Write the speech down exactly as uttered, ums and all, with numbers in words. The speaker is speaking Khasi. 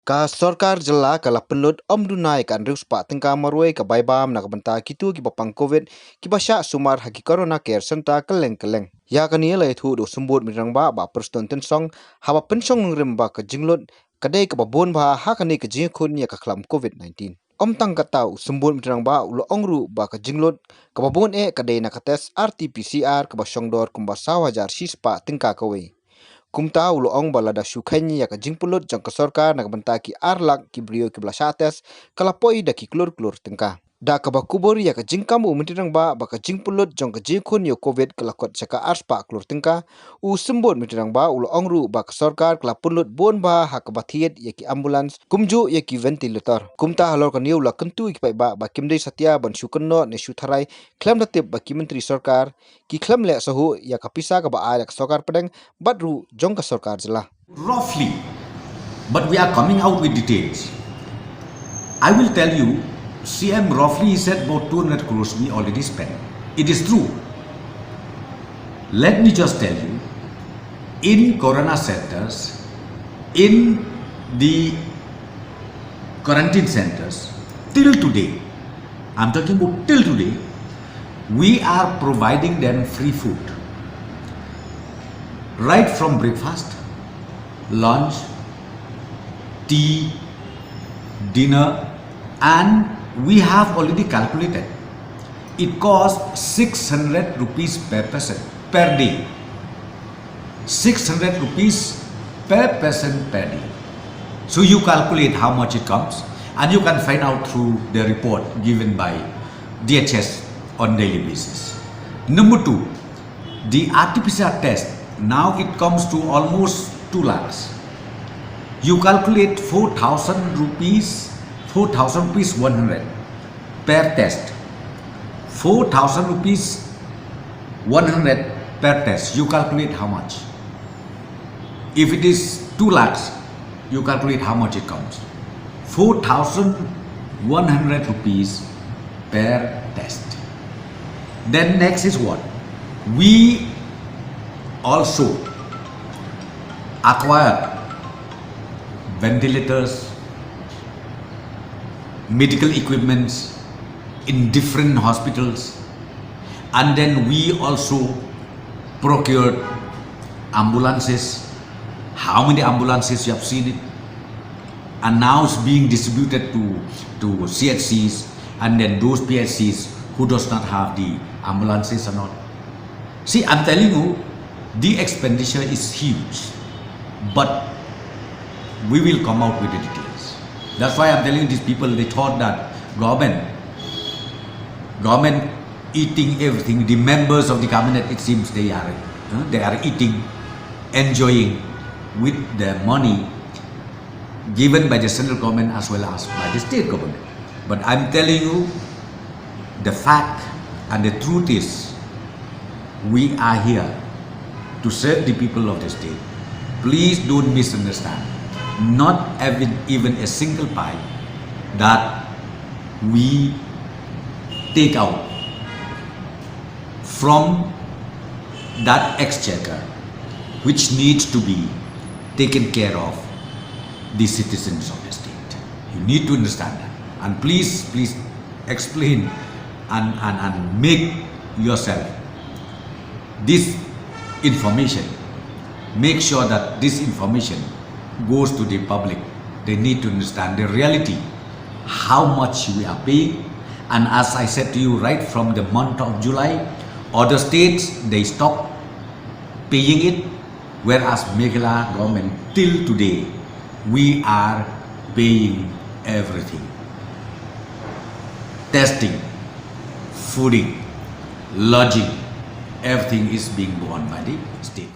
Ka sorkar jylla ka la pynlut ym duna ïa ka hynriew spah tyngka marwei ka bai bam na ka bynta kito kiba pang covid kiba shah sumar ha ki Corona Care Centre kylleng kylleng. Ïa kane la ïathuh da u Symbud Myntri Rangbah Bah Prestone Tynsong haba pynshong nongrim ba ka jinglut ka dei kaba bun bha ha kane ka jingïakhun ïa ka khlam covid nineteen. Ym tang katta, u Symbud Myntri Rangbah u la ong ruh ba ka jinglut kaba bun eh ka dei na ka test R T P C R kaba shong dor kumba saw hajar shispah tyngka kawei. Kumta u la ong ba lada shu kheiñ ïa ka jingpynlut jong ka sorkar na ka bynta ki ar lak ki briew kiba la shah test, ka la poi da ki klur klur tyngka. Da kaba kubur ïa ka jingkam u Myntri Rangbah ba ka jingpynlut jong ka jingïakhun ïa u covid ka la kot sha ka arspah klur tyngka, u Symbud Myntri Rangbah u la ong ruh ba ka sorkar ka la pynlut bun bha ha kaba thied ïa ki ambulance kumjuh ïa ki ventilator. Kumta halor kane u la kyntu ïa ki paidbah ba kim dei satia ban shu kynnoh ne shu tharai khlem da tip ba ki myntri sorkar ki khlem leh shuh ïa ka pisa kaba ai da ka sorkar pdeng bad ruh jong ka sorkar jylla. Roughly, but we are coming out with details. I will tell you, C M roughly he said about two hundred crores we already spent. It is true. Let me just tell you, in corona centers, in the quarantine centers, till today, I'm talking about till today, we are providing them free food. Right from breakfast, lunch, tea, dinner, and we have already calculated. It costs six hundred rupees per person per day. Six hundred rupees per person per day. So you calculate how much it comes, and you can find out through the report given by D H S on daily basis. Number two, the R T P C R test, now it comes to almost two lakhs. You calculate four thousand rupees, four thousand rupees one hundred per test. Four thousand rupees one hundred per test. You calculate how much. If it is two lakhs, you calculate how much it comes. Four thousand one hundred rupees per test. Then next is what? We also acquire ventilators, medical equipments in different hospitals, and then we also procured ambulances. How many ambulances you have seen it? And now it's being distributed to, to C H Cs, and then those P H Cs who does not have the ambulances and all. See, I'm telling you, the expenditure is huge, but we will come out with the details. That's why I'm telling these people, they thought that government, government eating everything. The members of the cabinet, it seems they are, uh, they are eating, enjoying with the money given by the central government as well as by the state government. But I'm telling you the fact and the truth is, we are here to serve the people of the state. Please don't misunderstand. Not even, even a single pie that we take out from that exchequer, which needs to be taken care of the citizens of the state. You need to understand that. And please, please explain and, and, and make yourself this information. Make sure that this information goes to the public. They need to understand the reality, how much we are paying. And as I said to you, right from the month of July, other states, they stop paying it, whereas Meghalaya government, till today, we are paying everything. Testing, fooding, lodging, everything is being borne by the state.